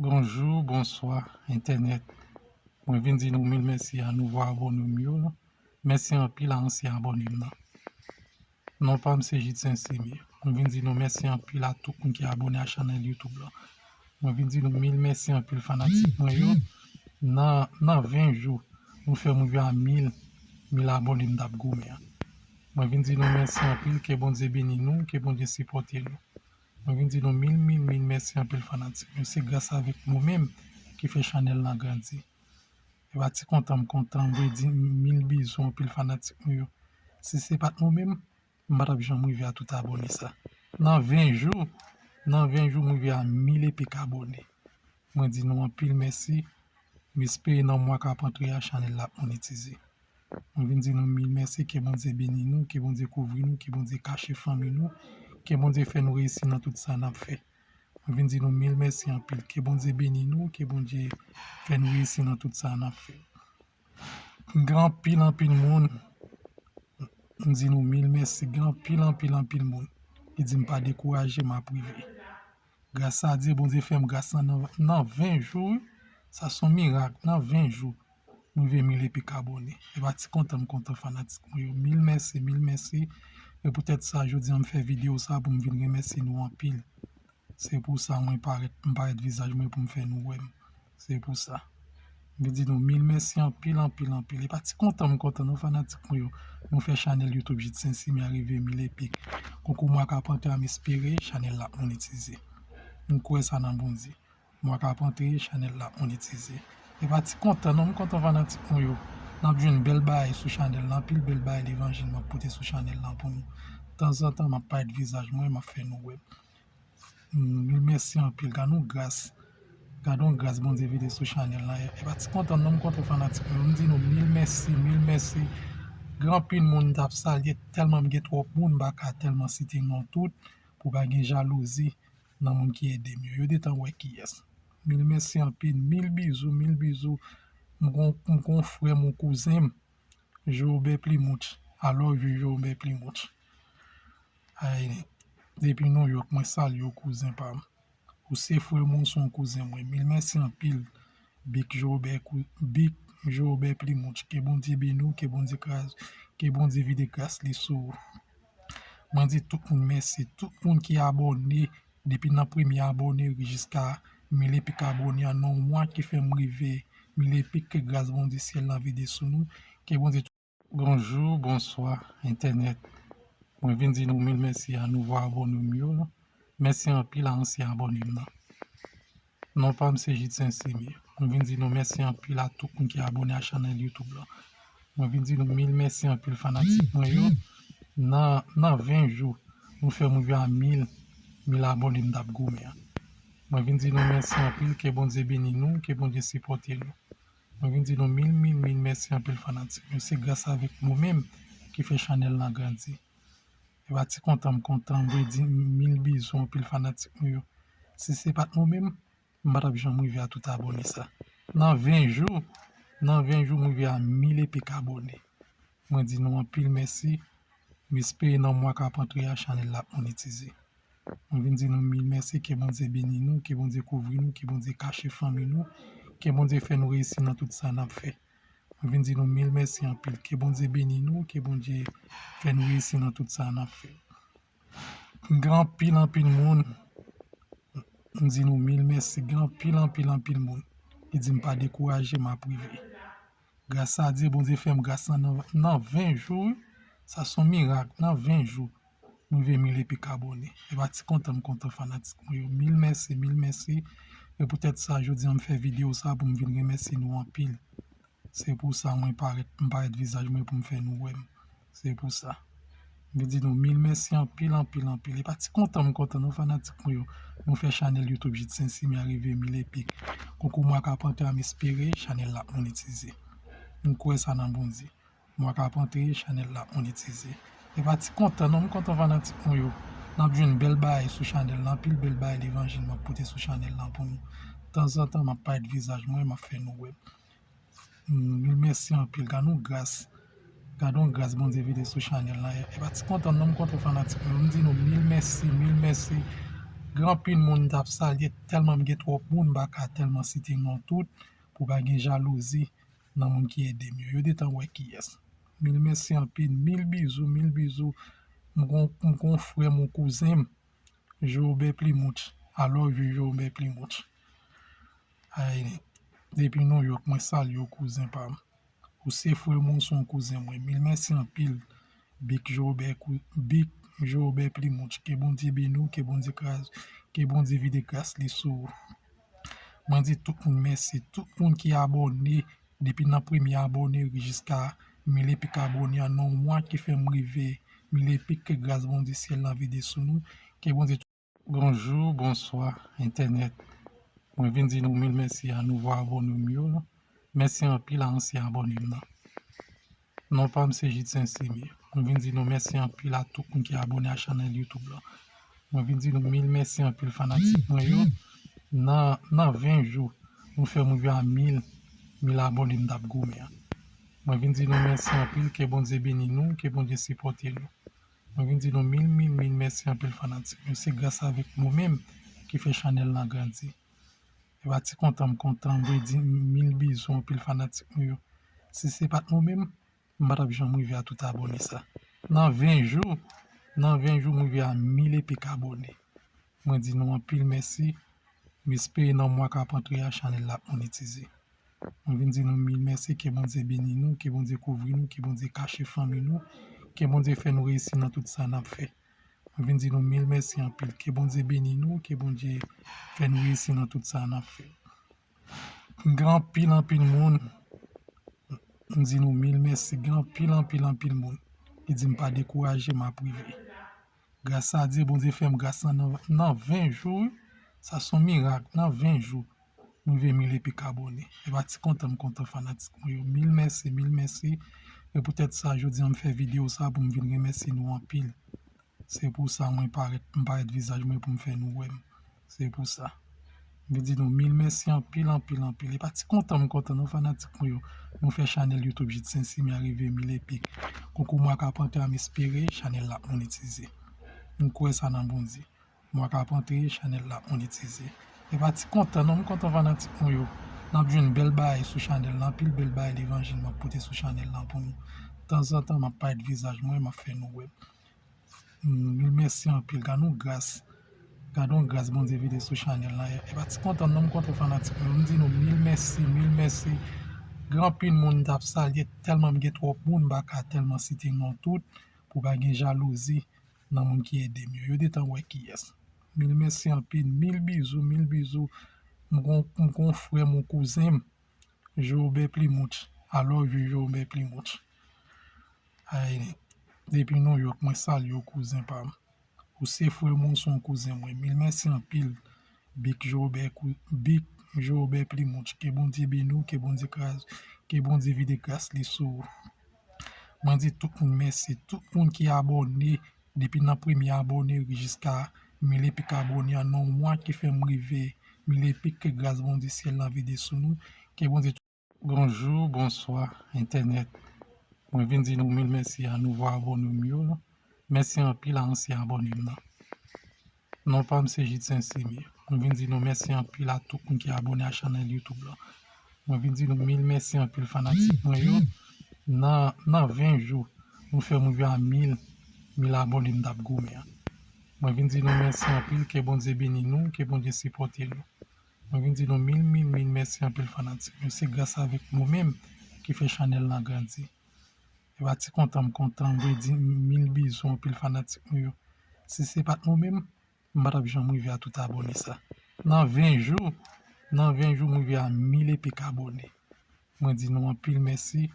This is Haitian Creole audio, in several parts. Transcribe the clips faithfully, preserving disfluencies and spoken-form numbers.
Bonjou, bonswa, entènèt. Mwen vin di nou mil mèsi a nouvo abòne m yo. Mèsi anpil a ansyen abòne m nan. Non pa m se Jidsen Simi. Mwen vin di nou mèsi anpil a tout moun ki abòne a chanèl YouTube la. Mwen vin di nou mil mèsi anpil fanatik mwen yo. Nan, nan ven jou, nou fè m rive a mil, mil abòne m t ap goumen an. Mwen vin di nou mèsi anpil, ke Bondye beni nou, ke Bondye sipòte nou. Mwen vin di nou mil, mil, mil mèsi anpil fanatik mwen. Se gras avèk nou menm ki fè chanèl lan grandi. E pa ti kontan m kontan, m vle di mil bizou anpil fanatik mwen yo. Si se pa t nou menm, m pa t ap janm rive a tout abòne sa. Nan ven jou, nan ven jou m rive a mil e pik abòne. Mwen di nou anpil mèsi. M espere nan mwa k ap antre a chanèl la ap monetize. Mwen vin di nou mil mèsi, ke Bondye beni nou, ke Bondye kouvri nou, ke Bondye kache fanmi nou, ke Bondye fè nou reyisi nan tout sa n ap fè. Mwen vin di nou mil mèsi anpil, ke Bondye beni nou, ke Bondye fè nou reyisi nan tout sa n ap fè. Gen anpil anpil moun, m di nou mil mèsi, gen anpil anpil anpil moun ki di m pa dekouraje, m ap rive. Gras a Dye, Bondye fè m gras lan nan, nan ven jou, wi. Sa se yon mirak, nan ven jou. M rive mil e pik abòne. E pa ti kontan m kontan fanatik mwen yo. Mil mèsi, mil mèsi. E poutèt sa, jodi a m fè videyo sa pou m vin remèsye nou anpil. Se pou sa mwen parèt, m parèt vizaj mwen pou m fè nou wè m. Se pou sa. M vin di nou mil mèsi anpil, anpil, anpil. E pa ti kontan m kontan non fanatik mwen yo. Nou fè chanèl YouTube Jidsen Simi a rive mil e pik. Konkou mwa k ap antre a m espere chanèl la ap monetize. M kwè sa nan Bondye. Mwa k ap antre, chanèl la ap monetize. E pa ti kontan non, m kontan fanatik mwen yo. N ap jwenn bèl bagay sou chanèl la, anpil bèl bagay levanjil m ap pote sou chanèl la pou nou. Tanzantan, m ap parèt vizaj mwen, m ap fè nou wè m. Mil mèsi anpil, gad yon gras. Gad yon gras Bondye vide sou chanèl la. E pa ti kontan non, m kontan fanatik mwen yo. M di nou mil mèsi, mil mèsi. Gen anpil moun m t ap salye, tèlman m gen twòp moun, m pa ka tèlman site non tout, pou pa gen jalouzi nan moun ki ede m yo. Yo gentan wè kiyès. Mil mèsi anpil, mil bizou, mil bizou. M gon, m gon frè m, yon kouzen m, Jorobè Plimouch. I love you, Jorobè Plimouch. Ay, depi Nouyòk, mwen salye w, kouzen pa m. Ou se frè m, ou se yon kouzen mwen. Mil mèsi anpil, Big Jorobè, Big Jorobè Plimouch. Ke Bondye beni w, ke Bondye kraz, ke Bondye vide gras li sou ou. Mwen di tout moun mèsi, tout moun ki abòne, depi nan premye abòne jiska mil e pik abòne an nan yon mwa ki fè m rive mil e pik, ke gras Bondye syèl la vide sou nou, ke Bondye. Bonjou, bonswa, entènèt. Mwen vin di nou mil mèsi a nouvo abòne m yo. Mèsi anpil a ansyen abòne m nan. Non pa m se Jidsen Simi. Mwen vin di nou mèsi anpil a tout moun ki abòne a chanèl YouTube la. Mwen vin di nou mil mèsi anpil fanatik mwen yo. Nan, nan ven jou, nou fè m rive a mil, mil abòne m t ap goumen an. Mwen vin di nou mèsi anpil, ke Bondye beni nou, ke Bondye sipòte nou. Mwen vin di nou mil, mil, mil mèsi anpil fanatik mwen yo. Se gras avèk nou menm ki fè chanèl lan grandi. E pa ti kontan m kontan, m vle di mil bizou anpil fanatik mwen yo. Si se pa t nou menm, m pa t ap janm rive a tout abòne sa. Nan ven jou, nan ven jou m rive a mil e pik abòne. Mwen di nou anpil mèsi. M espere nan mwa k ap antre a chanèl la ap monetize. Mwen vin di nou mil mèsi, ke Bondye beni nou, ke Bondye kouvri nou, ke Bondye kache fanmi nou, ke Bondye fè nou reyisi nan tout sa n ap fè. Mwen vin di nou mil mèsi anpil, ke Bondye beni nou, ke Bondye fè nou reyisi nan tout sa n ap fè. Gen anpil anpil moun, m di nou mil mèsi, gen anpil anpil anpil moun ki di m pa dekouraje, m ap rive. Gras a Dye, Bondye fè m gras lan nan, nan ven jou, wi. Sa se yon mirak, nan ven jou. M rive mil e pik abòne. E pa ti kontan m kontan fanatik mwen yo. Mil mèsi, mil mèsi. E poutèt sa, jodi a m fè videyo sa pou m vin remèsye nou anpil. Se pou sa mwen parèt, m parèt vizaj mwen pou m fè nou wè m. Se pou sa. M vin di nou mil mèsi anpil, anpil, anpil. E pa ti kontan m kontan non fanatik mwen yo. Nou fè chanèl YouTube Jidsen Simi a rive mil e pik. Konkou mwa k ap antre a m espere chanèl la ap monetize. M kwè sa nan Bondye. Mwa k ap antre, chanèl la ap monetize. E pa ti kontan non, m kontan fanatik mwen yo. N ap jwenn bèl bagay sou chanèl la, anpil bèl bagay levanjil m ap pote sou chanèl la pou nou. Tanzantan, m ap parèt vizaj mwen, m ap fè nou wè m. Mil mèsi anpil, gad yon gras. Gad yon gras Bondye vide sou chanèl la. E pa ti kontan non, m kontan fanatik mwen yo. M di nou mil mèsi, mil mèsi. Gen anpil moun m t ap salye, tèlman m gen twòp moun, m pa ka tèlman site non tout, pou pa gen jalouzi nan moun ki ede m yo. Yo gentan wè kiyès. Mil mèsi anpil, mil bizou, mil bizou. M gon, m gon frè m, yon kouzen m, Jorobè Plimouch. I love you, Jorobè Plimouch. Ay, depi Nouyòk, mwen salye w, kouzen pa m. Ou se frè mwen, ou se yon kouzen mwen. Mil mèsi anpil, Big Jorobè, Big Jorobè Plimouch. Ke Bondye beni w, ke Bondye kras, ke Bondye vide gras li sou ou. Mwen di tout moun mèsi, tout moun ki abòne, depi nan premye abòne jiska mil epi k abòne an nan yon mwa ki fè m rive mil epi, ke gras Bondye syèl la vide sou nou, ke Bondye Bonjou, bonswa, entènèt. Mwen vin di nou mil mèsi a nouvo abòne m yo. Mèsi anpil a ansyen abòne m nan. Non pa m se Jidsen Simi. Mwen vin di nou mèsi anpil a tout moun ki abòne a chanèl YouTube la. Mwen vin di nou mil mèsi anpil fanatik mwen yo. Nan, nan ven jou, nou fè m rive a mil, mil abòne m t ap goumen an. Mwen vin di nou mèsi anpil, ke Bondye beni nou, ke Bondye sipòte nou. Mwen vin di nou mil, mil, mil mèsi anpil fanatik mwen. Se gras avèk nou menm ki fè chanèl lan grandi. E pa ti kontan m kontan, m vle di mil bizou anpil fanatik mwen yo. Si se pa t nou menm, m pa t ap janm rive a tout abòne sa. Nan ven jou, nan ven jou m rive a mil epi k abòne. Mwen di nou anpil mèsi. M espere nan mwa k ap antre a chanèl la ap monetize. Mwen vin di nou mil mèsi, ke Bondye beni nou, ke Bondye kouvri nou, ke Bondye kache fanmi nou, ke Bondye fè nou reyisi nan tout sa n ap fè. Mwen vin di nou mil mèsi anpil, ke Bondye beni nou, ke Bondye fè nou reyisi nan tout sa n ap fè. Gen anpil anpil moun, m di nou mil mèsi, gen anpil anpil anpil moun ki di m pa dekouraje, m ap rive. Gras a Dye, Bondye fè m gras lan nan, nan ven jou, wi. Sa se yon mirak, nan ven jou. M rive mil epi k abòne. E pa ti kontan m kontan fanatik mwen yo. Mil mèsi, mil mèsi. E poutèt sa, jodi a m fè videyo sa pou m vin remèsye nou anpil. Se pou sa mwen parèt, m parèt vizaj mwen pou m fè nou wè m. Se pou sa. M vin di nou mil mèsi anpil, anpil, anpil. E pa ti kontan m kontan non fanatik mwen yo. Nou fè chanèl YouTube Jidsen Simi a rive mil epi. Konkou mwa k ap antre a m espere chanèl la ap monetize. M kwè sa nan Bondye. Mwa k ap antre, chanèl la ap monetize. E pa ti kontan non, m kontan fanatik mwen yo. N ap jwenn bèl bagay sou chanèl la, anpil bèl bagay levanjil m ap pote sou chanèl la pou nou. Tanzantan, m ap parèt vizaj mwen, m ap fè nou wè m. Mil mèsi anpil, gad yon gras. Gad yon gras Bondye vide sou chanèl la. E pa ti kontan non, m kontan fanatik mwen yo. M di nou mil mèsi, mil mèsi. Gen anpil moun m t ap salye, tèlman m gen twòp moun, m pa ka tèlman site non tout, pou pa gen jalouzi nan moun ki ede m yo. Yo gentan wè kiyès. Mil mèsi anpil, mil bizou, mil bizou. M gon, m gon frè m, yon kouzen m, Jorobè Plimouch. I love you, Jorobè Plimouch. Ay, depi Nouyòk, mwen salye w, kouzen pa m. Ou se frè mwen, ou se yon kouzen mwen. Mil mèsi anpil, Big Jorobè, Big Jorobè Plimouch. Ke Bondye beni w, ke Bondye kras, ke Bondye vide gras li sou ou. Mwen di tout moun mèsi, tout moun ki abòne, depi nan premye abòne jiska mil epi k abòne an nan yon mwa ki fè m rive mil epi, ke gras Bondye syèl la vide sou nou, ke Bondye Bonjou, bonswa, entènèt. Mwen vin di nou mil mèsi a nouvo abòne m yo. Mèsi anpil a ansyen abòne m nan. Non pa m se Jidsen Simi. Mwen vin di nou mèsi anpil a tout moun ki abòne a chanèl YouTube la. Mwen vin di nou mil mèsi anpil fanatik mwen yo. Nan, nan ven jou, nou fè m rive a mil, mil abòne m t ap goumen an. Mwen vin di nou mèsi anpil, ke Bondye beni nou, ke Bondye sipòte nou. Mwen vin di nou mil, mil, mil mèsi anpil fanatik mwen. Se gras avèk nou menm ki fè chanèl lan grandi. E pa ti kontan m kontan, m vle di mil bizou anpil fanatik mwen yo. Si se pa t nou menm, m pa t ap janm rive a tout abòne sa. Nan ven jou, nan ven jou m rive a mil epi k abòne. Mwen di nou anpil mèsi.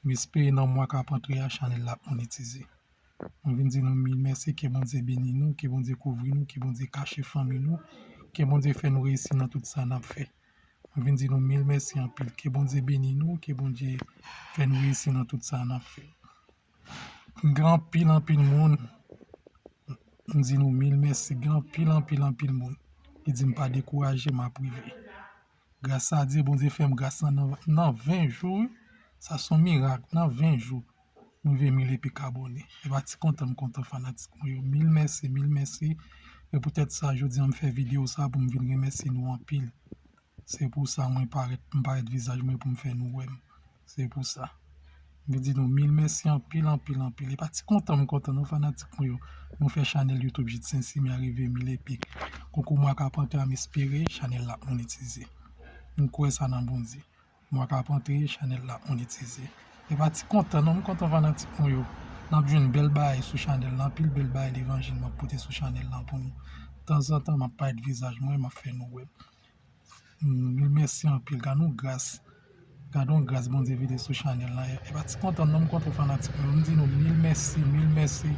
M espere nan mwa k ap antre a chanèl la ap monetize. Mwen vin di nou mil mèsi, ke Bondye beni nou, ke Bondye kouvri nou, ke Bondye kache fanmi nou, ke Bondye fè nou reyisi nan tout sa n ap fè. Mwen vin di nou mil mèsi anpil, ke Bondye beni nou, ke Bondye fè nou reyisi nan tout sa n ap fè. Gen anpil anpil moun, m di nou mil mèsi, gen anpil anpil anpil moun ki di m pa dekouraje, m ap rive. Gras a Dye, Bondye fè m gras lan nan, nan ven jou, wi. Sa se yon mirak, nan ven jou. M rive mil epi k abòne. E pa ti kontan m kontan fanatik mwen yo. Mil mèsi, mil mèsi. E poutèt sa, jodi a m fè videyo sa pou m vin remèsye nou anpil. Se pou sa mwen parèt, m parèt vizaj mwen pou m fè nou wè m. Se pou sa. M vin di nou mil mèsi anpil, anpil, anpil. E pa ti kontan m kontan non fanatik mwen yo. Nou fè chanèl YouTube Jid Sensimi a rive mil epi. Konkou mwa k ap antre a, m espere chanèl la ap monetize. M kwè sa nan Bondye. Mwa k ap antre, chanèl la ap monetize. E pa ti kontan non, m kontan fanatik mwen yo. N ap jwenn bèl bagay sou chanèl la, anpil bèl bagay levanjil m ap pote sou chanèl la pou nou. Tanzantan, m ap parèt vizaj mwen, m ap fè nou wè. Mm, mil mèsi anpil, gad yon gras. Gad yon gras Bondye vide sou chanèl la. E pa ti kontan non, m kontan fanatik mwen yo. M di nou mil mèsi, mil mèsi.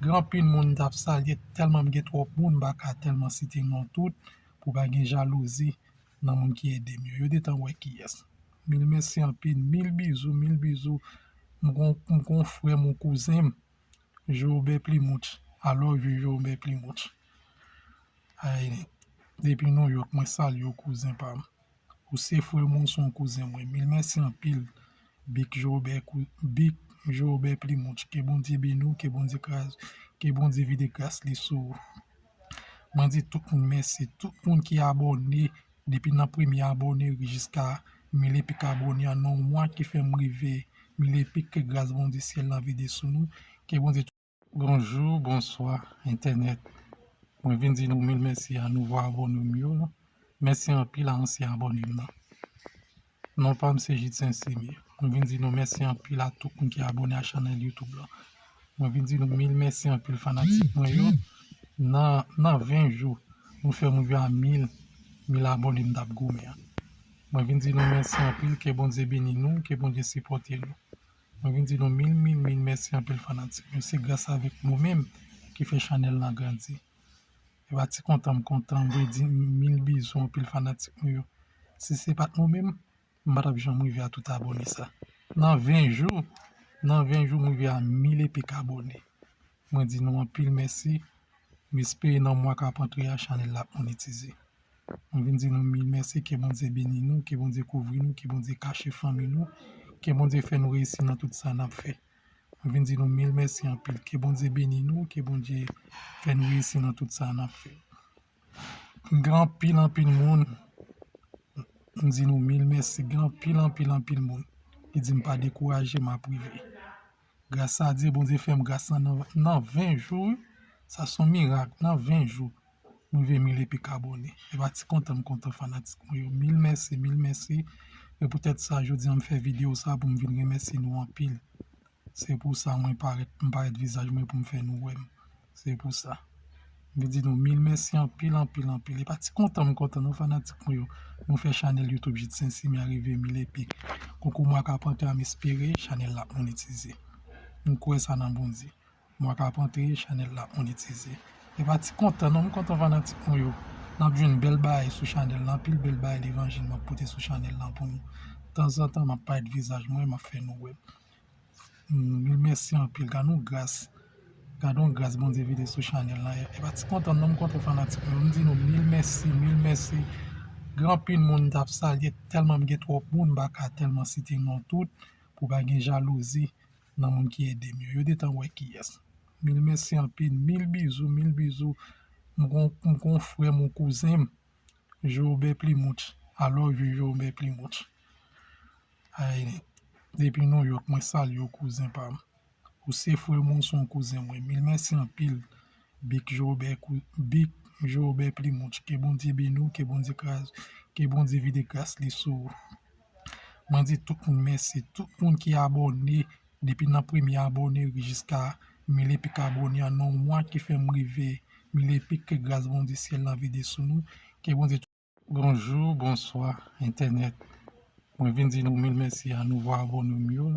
Gen anpil moun m t ap salye, tèlman m gen twòp moun, m pa ka tèlman site non tout, pou pa gen jalouzi nan moun ki ede m yo. Yo detan wè kiyès. Mil mèsi anpil, mil bizou, mil bizou. M gon, m gon frè m, yon kouzen m, Jorobè Plimouch. I love you, Jorobè Plimouch. Ay, depi New York, mwen salye w, kouzen pa m. Ou se frè mwen, ou se yon kouzen mwen. Mil mèsi anpil, Big Jorobè, kou-, Big Jorobè Plimouch. Ke Bondye beni w, ke Bondye kraz, ke Bondye vide gras li sou ou. Mwen di tout moun mèsi, tout moun ki abòne, depi nan premye abòne ri jiska mil epi k abòne an nan yon mwa ki fè m rive mil epi, ke gras Bondye syèl la vide sou nou, ke Bondye. Bonjou, bonswa, entènèt. Mwen vin di nou mil mèsi a nouvo abòne m yo. Mèsi anpil a ansyen abòne m nan. Non pa m se Jid Sensimi. Mwen vin di nou mèsi anpil a tout moun ki abòne a chanèl YouTube la. Mwen vin di nou mil mèsi anpil fanatik mwen yo. Nan, nan ven jou, nou fè m rive a mil, mil abòne m t ap goumen an. Mwen vin di nou mèsi anpil, ke Bondye beni nou, ke Bondye sipòte nou. Mwen vin di nou mil, mil, mil mèsi anpil fanatik mwen. Se gras avèk nou menm ki fè chanèl lan grandi. E pa ti kontan m kontan, m vle di mil bizou anpil fanatik mwen yo. Si se pa t nou menm, m pa t ap janm rive a tout abòne sa. Nan ven jou, nan ven jou, m rive a mil epi k abòne. Mwen di nou anpil mèsi. M espere nan mwa k ap antre a, chanèl la ap monetize. Mwen vin di nou mil mèsi, ke Bondye beni nou, ke Bondye kouvri nou, ke Bondye kache fanmi nou, ke Bondye fè nou reyisi nan tout sa n ap fè. Mwen vin di nou mil mèsi anpil, ke Bondye beni nou, ke Bondye fè nou reyisi nan tout sa n ap fè. Gen anpil, anpil moun, m di nou mil mèsi, gen anpil, anpil, anpil moun ki di m pa dekouraje, m ap rive. Gras a Dye, Bondye fè m gras lan nan, nan ven jou, wi. Sa se yon mirak, nan ven jou. M rive mil epi k abòne. E pa ti kontan m kontan fanatik mwen yo. Mil mèsi, mil mèsi. E poutèt sa, jodi a m fè videyo sa pou m vin remèsye nou anpil. Se pou sa mwen parèt, m parèt vizaj mwen pou m fè nou wè m. Se pou sa. M vin di nou mil mèsi anpil, anpil, anpil. E pa ti kontan m kontan non fanatik mwen yo. Nou fè chanèl YouTube Jid Sensimi a rive mil epi. Konkou mwa k ap antre a, m espere chanèl la ap monetize. M kwè sa nan Bondye. Mwa k ap antre, chanèl la ap monetize. E pa ti kontan non, m kontan fanatik mwen yo. N ap jwenn bèl bagay sou chanèl la, anpil bèl bagay levanjil m ap pote sou chanèl la pou nou. Tanzantan, m ap parèt vizaj mwen, m ap fè nou wè. Mm, mil mèsi anpil, gad yon gras. Gad yon gras Bondye vide sou chanèl la. E pa ti kontan non, m kontan fanatik mwen yo. M di nou mil mèsi, mil mèsi. Gen anpil moun m t ap salye, tèlman m gen twòp moun, m pa ka tèlman site non tout, pou pa gen jalouzi nan moun ki ede m yo. Yo detan wè kiyès. Mil mèsi anpil, mil bizou, mil bizou. M gon, m gon frè m, yon kouzen m, Jorobè Plimouch. I love you, Jorobè Plimouch. Ay, depi New York, mwen salye w, kouzen pa m. Ou se frè mwen, ou se yon kouzen mwen. Mil mèsi anpil, Big Jorobè, kou-, Big Jorobè Plimouch. Ke Bondye beni w, ke Bondye kraz, ke Bondye vide gras li sou ou. Mwen di tout moun mèsi, tout moun ki abòne, depi nan premye abòne ri jiska mil epi k abòne an nan yon mwa ki fè m rive mil epi, ke gras Bondye syèl la vide sou nou, ke Bondye. Bonjou, bonswa, entènèt. Mwen vin di nou mil mèsi a nouvo abòne m yo.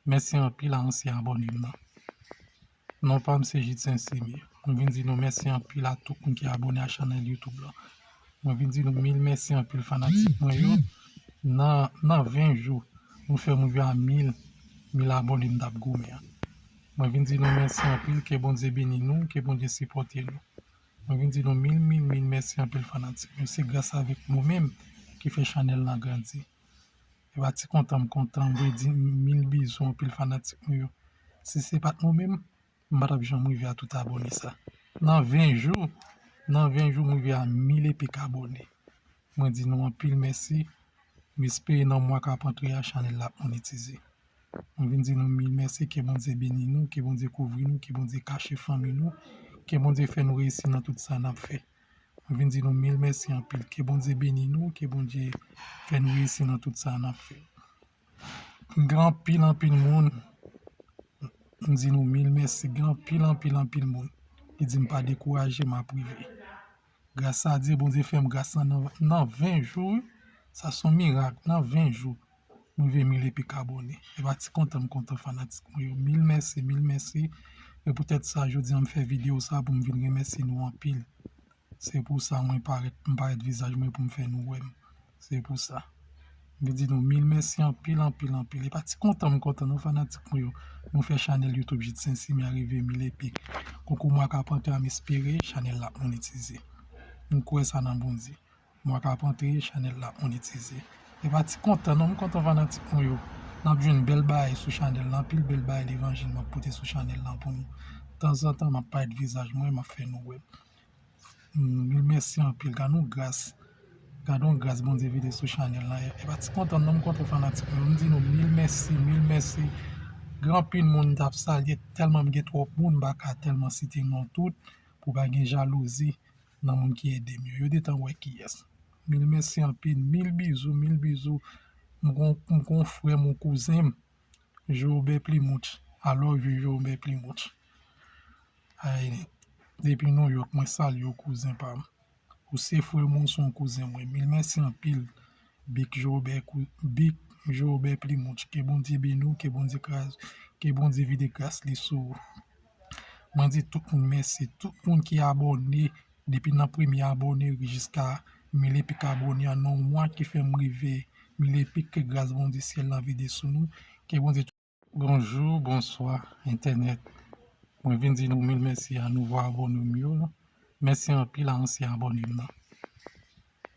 Mèsi anpil a ansyen abòne m nan. Non pa m se Jid Sensimi. Mwen vin di nou mèsi anpil a tout moun ki abòne a chanèl YouTube la. Mwen vin di nou mil mèsi anpil fanatik mwen yo. Nan, nan ven jou, nou fè m rive a mil, mil abòne m t ap goumen an. Mwen vin di nou mèsi anpil, ke Bondye beni nou, ke Bondye sipòte nou. Mwen vin di nou mil, mil, mil mèsi anpil fanatik mwen. Se gras avèk nou menm ki fè chanèl lan grandi. E pa ti kontan m kontan, m vle di mil bizou anpil fanatik mwen yo. Si se pa t nou menm, m pa t ap janm rive a tout abòne sa. Nan ven jou, Nan ven jou, m rive a mil e pik abòne. Mwen di nou anpil mèsi. M espere nan mwa k ap antre a, chanèl la ap monetize. Mwen vin di nou mil mèsi, ke Bondye beni nou, ke Bondye kouvri nou, ke Bondye kache fanmi nou, ke Bondye fè nou reyisi nan tout sa n ap fè. Mwen vin di nou mil mèsi anpil, ke Bondye beni nou, ke Bondye fè nou reyisi nan tout sa n ap fè. Gen anpil, anpil moun, m di nou mil mèsi, gen anpil, anpil, anpil moun ki di m pa dekouraje, m ap rive. Gras a Dye, Bondye fè m gras lan nan, nan ven jou, wi. Sa se yon mirak, nan ven jou. M rive mil e pik abòne. E pa ti kontan m kontan fanatik mwen yo. Mil mèsi, mil mèsi. E poutèt sa, jodi a m fè videyo sa pou m vin remèsye nou anpil. Se pou sa mwen parèt, m parèt vizaj mwen pou m fè nou wè m. Se pou sa. M vin di nou mil mèsi anpil, anpil, anpil. E pa ti kontan m kontan non fanatik mwen yo. Nou fè chanèl YouTube Jid Sensimi a rive mil e pik. Konkou mwa k ap antre a, m espere chanèl la ap monetize. M kwè sa nan Bondye. Mwa k ap antre, chanèl la ap monetize. E pa ti kontan non, m kontan fanatik mwen yo. N ap jwenn bèl bagay sou chanèl la, anpil bèl bagay levanjil m ap pote sou chanèl la pou nou. Tanzantan, m ap parèt vizaj mwen, m ap fè nou wè. Mm, mil mèsi anpil, gad yon gras. Gad yon gras Bondye vide sou chanèl la. E pa ti kontan non, m kontan fanatik mwen yo. M di nou mil mèsi, mil mèsi. Gen anpil moun m t ap salye, tèlman m gen twòp moun, m pa ka tèlman site non tout, pou pa gen jalouzi nan moun ki ede m yo. Yo gentan wè kiyès. Mil mèsi anpil, mil bizou, mil bizou. M gon, m gon frè m, yon kouzen m, Jorobè Plimouch. I love you, Jorobè Plimouch. Ay, depi Nouyòk, mwen salye w, kouzen pa m. Ou se frè m, ou se yon kouzen mwen. Mil mèsi anpil, Big Jorobè, kou-, Big Jorobè Plimouch. Ke Bondye beni w, ke Bondye kraz, ke Bondye vide gras li sou ou. Mwen di tout moun mèsi, tout moun ki abòne, depi nan premye abòne rive jiska mil e pik abòne an nan yon mwa ki fè m rive mil e pik, ke gras Bondye syèl la vide sou nou, ke Bondye. Bonjou, bonswa, entènèt. Mwen vin di nou mil mèsi a nouvo abòne m yo. Mèsi anpil a ansyen abòne m nan.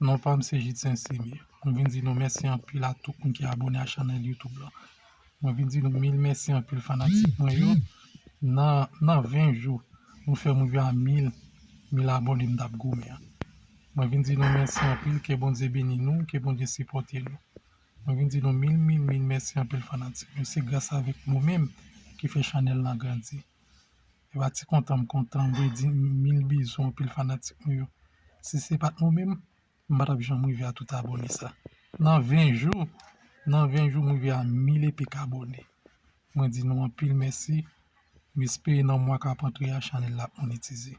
Non pa m se Jid Sensimi. Mwen vin di nou mèsi anpil a tout moun ki abòne a chanèl YouTube la. Mwen vin di nou mil mèsi anpil fanatik mwen yo. Nan, nan ven jou, nou fè m rive a mil, mil abòne m t ap goumen an. Mwen vin di nou mèsi anpil, ke Bondye beni nou, ke Bondye sipòte nou. Mwen vin di nou mil, mil, mil mèsi anpil fanatik mwen. Se gras avèk nou menm ki fè chanèl lan grandi. E pa ti kontan m kontan, m vle di mil bizou anpil fanatik mwen yo. Si se pa t nou menm, m pa t ap janm rive a tout abòne sa. Nan ven jou, nan ven jou m rive a mil e pik abòne. Mwen di nou anpil mèsi. M espere nan mwa k ap antre a, chanèl la ap monetize.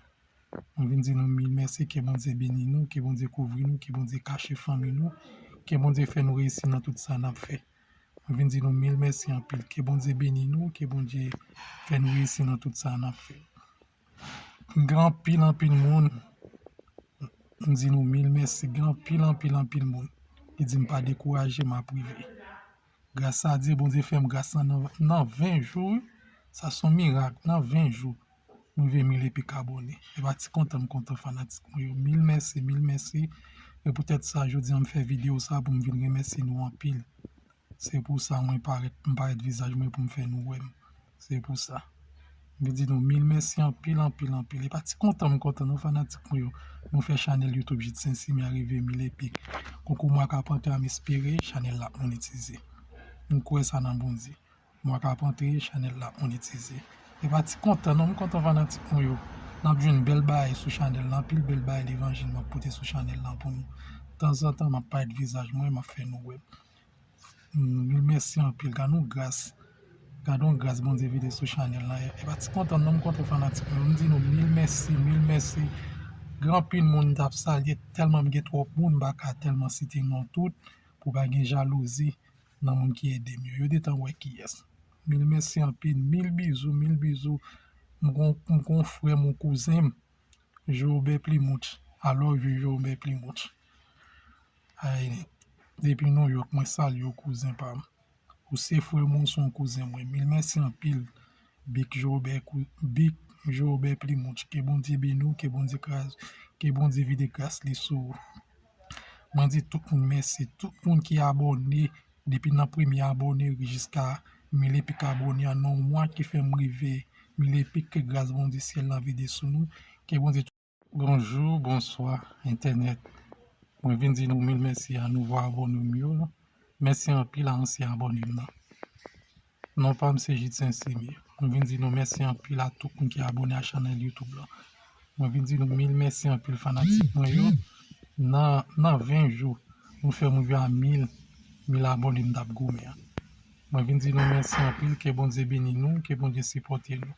Mwen vin di nou mil mèsi, ke Bondye beni nou, ke Bondye kouvri nou, ke Bondye kache fanmi nou, ke Bondye fè nou reyisi nan tout sa n ap fè. Mwen vin di nou mil mèsi anpil, ke Bondye beni nou, ke Bondye fè nou reyisi nan tout sa n ap fè. Gen anpil, anpil moun, m di nou mil mèsi, gen anpil, anpil, anpil moun ki di m pa dekouraje, m ap rive. Gras a Dye, Bondye fè m gras lan nan, nan ven jou, wi. Sa se yon mirak, nan ven jou. M rive mil e pik abòne. E pa ti kontan m kontan fanatik mwen yo. Mil mèsi, mil mèsi. E poutèt sa, jodi a m fè videyo sa pou m vin remèsye nou anpil. Se pou sa mwen parèt, m parèt vizaj mwen pou m fè nou wè m. Se pou sa. M vin di nou mil mèsi anpil, anpil, anpil. E pa ti kontan m kontan non fanatik mwen yo. Nou fè chanèl YouTube Jid Sensimi a rive mil e pik. Konkou mwa k ap antre a, m espere chanèl la ap monetize. M kwè sa nan Bondye. Mwa k ap antre, chanèl la ap monetize. E pa ti kontan non, m kontan fanatik mwen yo. N ap jwenn bèl bagay sou chanèl la, anpil bèl bagay levanjil m ap pote sou chanèl la pou nou. Tanzantan, m ap parèt vizaj mwen, m ap fè nou wè. Mm, mil mèsi anpil, gad yon gras. Gad yon gras Bondye vide sou chanèl la. E pa ti kontan non, m kontan fanatik mwen yo. M di nou mil mèsi, mil mèsi. Gen anpil moun m t ap salye, tèlman m gen twòp moun, m pa ka tèlman site non tout, pou pa gen jalouzi nan moun ki ede m yo. Yo gentan wè kiyès. Mil mèsi anpil, mil bizou, mil bizou. M gon, m gon frè m, yon kouzen m, Jorobè Plimouch. I love you, Jorobè Plimouch. Ay, depi Nouyòk, mwen salye w, kouzen pa m. Ou se frè m, ou se yon kouzen mwen. Mil mèsi anpil, Big Jorobè, kou-, Big Jorobè Plimouch. Ke Bondye beni w, ke Bondye kraz, ke Bondye vide gras li sou ou. Mwen di tout moun mèsi, tout moun ki abòne, depi nan premye abòne rive jiska mil e pik abòne an nan yon mwa ki fè m rive mil e pik, ke gras Bondye syèl la vide sou nou, ke Bondye Bonjou, bonswa, entènèt. Mwen vin di nou mil mèsi a nouvo abòne m yo. Mèsi anpil a ansyen abòne m nan. Non pa m se Jidsen Simi. Mwen vin di nou mèsi anpil a tout moun ki abòne a chanèl YouTube la. Mwen vin di nou mil mèsi anpil fanatik mwen yo. Nan, nan ven jou, nou fè m rive a mil, mil abòne m t ap goumen an. Mwen vin di nou mèsi anpil, ke Bondye beni nou, ke Bondye sipòte nou.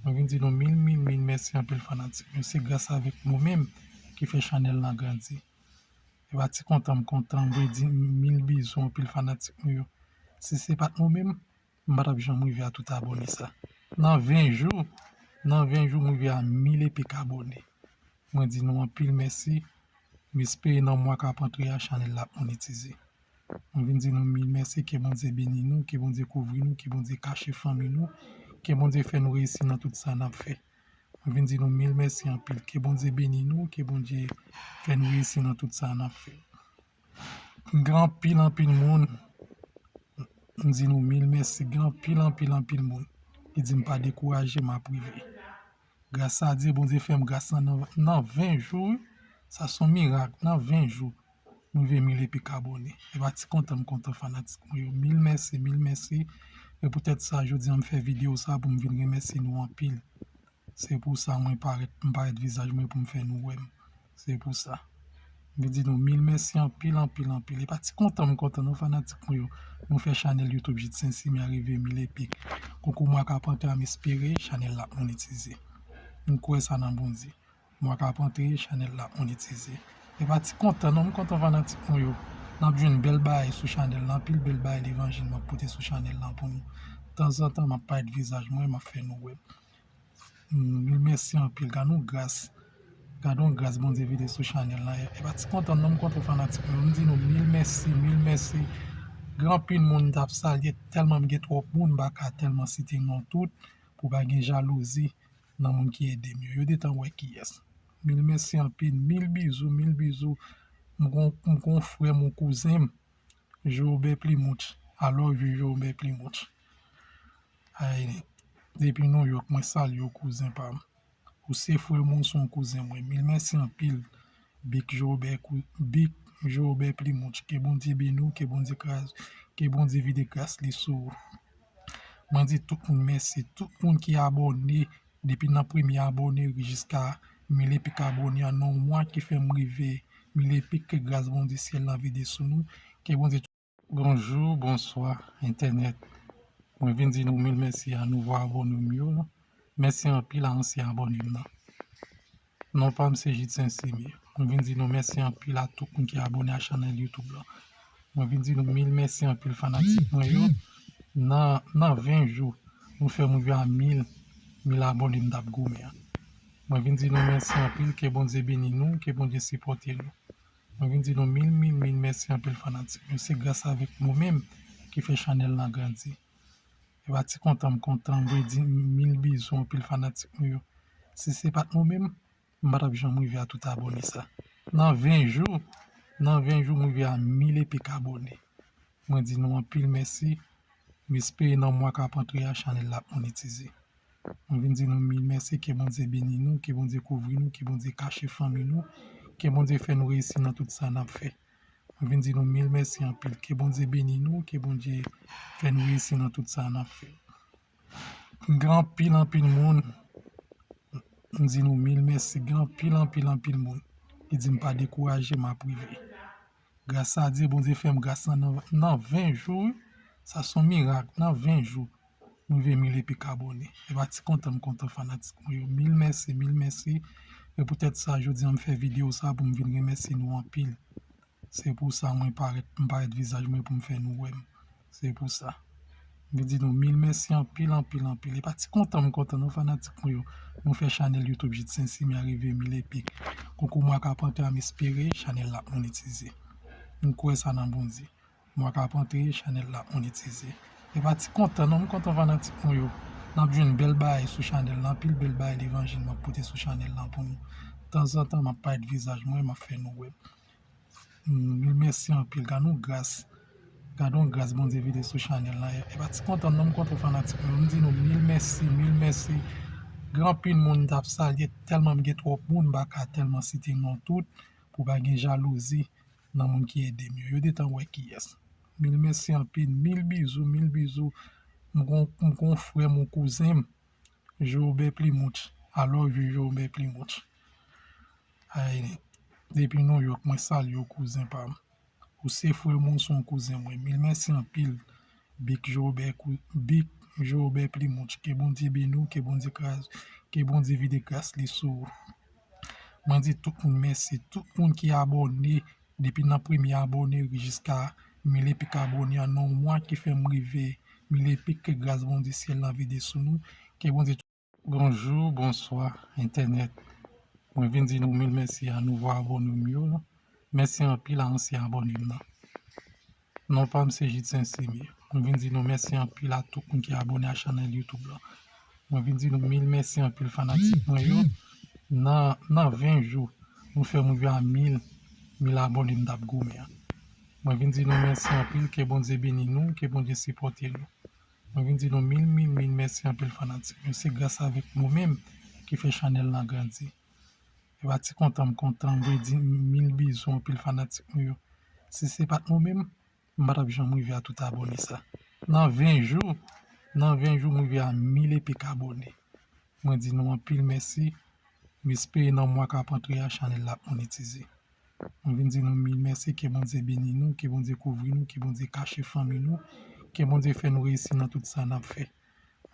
Mwen vin di nou mil, mil, mil mèsi anpil fanatik mwen. Se gras avèk nou menm ki fè chanèl lan grandi. E pa ti kontan m kontan, m vle di mil bizou anpil fanatik mwen yo. Si se pa t nou menm, m pa t ap janm rive a tout abòne sa. Nan ven jou, nan ven jou m rive a mil e pik abòne. Mwen di nou anpil mèsi. M espere nan mwa k ap antre a chanèl la ap monetize. Mwen vin di nou mil mèsi, ke Bondye beni nou, ke Bondye kouvri nou, ke Bondye kache fanmi nou, ke Bondye fè nou reyisi nan tout sa n ap fè. Mwen vin di nou mil mèsi anpil, ke Bondye beni nou, ke Bondye fè nou reyisi nan tout sa n ap fè. Gen anpil anpil moun, m di nou mil mèsi, gen anpil anpil anpil moun ki di m pa dekouraje, m ap rive. Gras a Dye, Bondye fè m gras lan nan, nan ven jou, wi. Sa se yon mirak, nan ven jou. M rive mil e pik abòne. E pa ti kontan m kontan fanatik mwen yo. Mil mèsi, mil mèsi. E poutèt sa, jodi a m fè videyo sa pou m vin remèsye nou anpil. Se pou sa mwen parèt, m parèt vizaj mwen pou m fè nou wè m. Se pou sa. M vin di nou mil mèsi anpil, anpil, anpil. E pa ti kontan m kontan non fanatik mwen yo. Nou fè chanèl YouTube Jidsen Simi a rive mil e pik. Konkou mwa k ap antre a m espere chanèl la ap monetize. M kwè sa nan Bondye. Mwa k ap antre, chanèl la ap monetize. E pa ti kontan non, m kontan fanatik mwen yo. N ap jwenn bèl bagay sou chanèl la, anpil bèl bagay levanjil m ap pote sou chanèl la pou nou. Tanzantan, m ap parèt vizaj mwen, m ap fè nou wè m. Mil mèsi anpil, gad yon gras. Gad yon gras Bondye vide sou chanèl la. E pa ti kontan non, m kontan fanatik mwen yo. M di nou mil mèsi, mil mèsi. Gen anpil moun m t ap salye, tèlman m gen twòp moun, m pa ka tèlman site non tout, pou pa gen jalouzi nan moun ki ede m yo. Yo gentan wè kiyès. Mil mèsi anpil, mil bizou, mil bizou. M gon, m gon frè m, yon kouzen m, Jorobè Plimouch. I love you, Jorobè Plimouch. Ay, depi Nouyòk, mwen salye w, kouzen pa m. Ou se frè m, ou se yon kouzen mwen. Mil mèsi anpil, Big Jorobè, kou-, Big Jorobè Plimouch. Ke Bondye beni w, ke Bondye kraz, ke Bondye vide gras li sou ou. Mwen di tout moun mèsi, tout moun ki abòne, depi nan premye abòne rive jiska mil e pik abòne an nan yon mwa ki fè m rive mil e pik, ke gras Bondye syèl la vide sou nou, ke Bondye. Bonjou, bonswa, entènèt. Mwen vin di nou mil mèsi a nouvo abòne m yo. Mèsi anpil a ansyen abòne m nan. Non pa m se Jidsen Simi. Mwen vin di nou mèsi anpil a tout moun ki abòne a chanèl YouTube la. Mwen vin di nou mil mèsi anpil fanatik mwen yo. Nan, nan ven jou, nou fè m rive a mil, mil abòne m t ap goumen an. Mwen vin di nou mèsi anpil, ke Bondye beni nou, ke Bondye sipòte nou. Mwen vin di nou mil, mil, mil mèsi anpil fanatik mwen yo. Se gras avèk nou menm ki fè chanèl lan grandi. E pa ti kontan m kontan, m vle di mil bizou anpil fanatik mwen yo. Si se pa t nou menm, m pa t ap janm rive a tout abòne sa. Nan ven jou, nan ven jou m rive a mil e pik abòne. Mwen di nou anpil mèsi. M espere nan mwa k ap antre a chanèl la ap monetize. Mwen vin di nou mil mèsi, ke Bondye beni nou, ke Bondye kouvri nou, ke Bondye kache fanmi nou, ke Bondye fè nou reyisi nan tout sa n ap fè. Mwen vin di nou mil mèsi anpil, ke Bondye beni nou, ke Bondye fè nou reyisi nan tout sa n ap fè. Gen anpil anpil moun, m di nou mil mèsi, gen anpil anpil anpil moun ki di m pa dekouraje, m ap rive. Gras a Dye, Bondye fè m gras lan nan, nan ven jou, wi. Sa se yon mirak, nan ven jou. M rive mil e pik abòne. E pa ti kontan m kontan fanatik mwen yo. Mil mèsi, mil mèsi. E poutèt sa, jodi a m fè videyo sa pou m vin remèsye nou anpil. Se pou sa mwen parèt, m parèt vizaj mwen pou m fè nou wè m. Se pou sa. M vin di nou mil mèsi anpil, anpil, anpil. E pa ti kontan m kontan non fanatik mwen yo. Nou fè chanèl YouTube Jidsen Simi a rive mil e pik. Konkou mwa k ap antre a m espere chanèl la ap monetize. M kwè sa nan Bondye. Mwa k ap antre, chanèl la ap monetize. E pa ti kontan non, m kontan fanatik mwen yo. N ap jwenn bèl bagay sou chanèl la, anpil bèl bagay levanjil m ap pote sou chanèl la pou nou. Tanzantan, m ap parèt vizaj mwen, m ap fè nou wè m. Mil mèsi anpil, gad yon gras. Gad yon gras Bondye vide sou chanèl la. E pa ti kontan non, m kontan fanatik mwen yo. M di nou mil mèsi, mil mèsi. Gen anpil moun m t ap salye, tèlman m gen twòp moun, m pa ka tèlman site non tout, pou pa gen jalouzi nan moun ki ede m yo. Yo gentan wè kiyès. Mil mèsi anpil, mil bizou, mil bizou. M gon, m gon frè m, yon kouzen m, Jorobè Plimouch. I love you, Jorobè Plimouch. Ay, depi New York, mwen salye w, kouzen pa m. Ou se frè mwen, ou se yon kouzen mwen. Mil mèsi anpil, Big Jorobè, Big Jorobè Plimouch. Ke Bondye beni w, ke Bondye kraz, ke Bondye vide gras li sou ou. Mwen di tout moun mèsi, tout moun ki abòne, depi nan premye abòne rive jiska mil e pik abòne an nan yon mwa ki fè m rive mil e pik, ke gras Bondye syèl la vide sou nou, ke Bondye. Bonjou, bonswa, entènèt. Mwen vin di nou mil mèsi a nouvo abòne m yo. Mèsi anpil a ansyen abòne m nan. Non pa m se Jidsen Simi. Mwen vin di nou mèsi anpil a tout moun ki abòne a chanèl YouTube la. Mwen vin di nou mil mèsi anpil fanatik mwen yo. Nan, nan ven jou, nou fè m rive a mil, mil abòne m t ap goumen an. Mwen vin di nou mèsi anpil, ke Bondye beni nou, ke Bondye sipòte nou. Mwen vin di nou mil, mil, mil mèsi anpil fanatik mwen. Se gras avèk nou menm ki fè chanèl lan grandi. E pa ti kontan m kontan, m vle di mil bizou anpil fanatik mwen yo. Si se pa t nou menm, m pa t ap janm rive a tout abòne sa. Nan ven jou, nan ven jou m rive a mil e pik abòne. Mwen di nou anpil mèsi. M espere nan mwa k ap antre a chanèl la ap monetize. Mwen vin di nou mil mèsi, ke Bondye beni nou, ke Bondye kouvri nou, ke Bondye kache fanmi nou, ke Bondye fè nou reyisi nan tout sa n ap fè.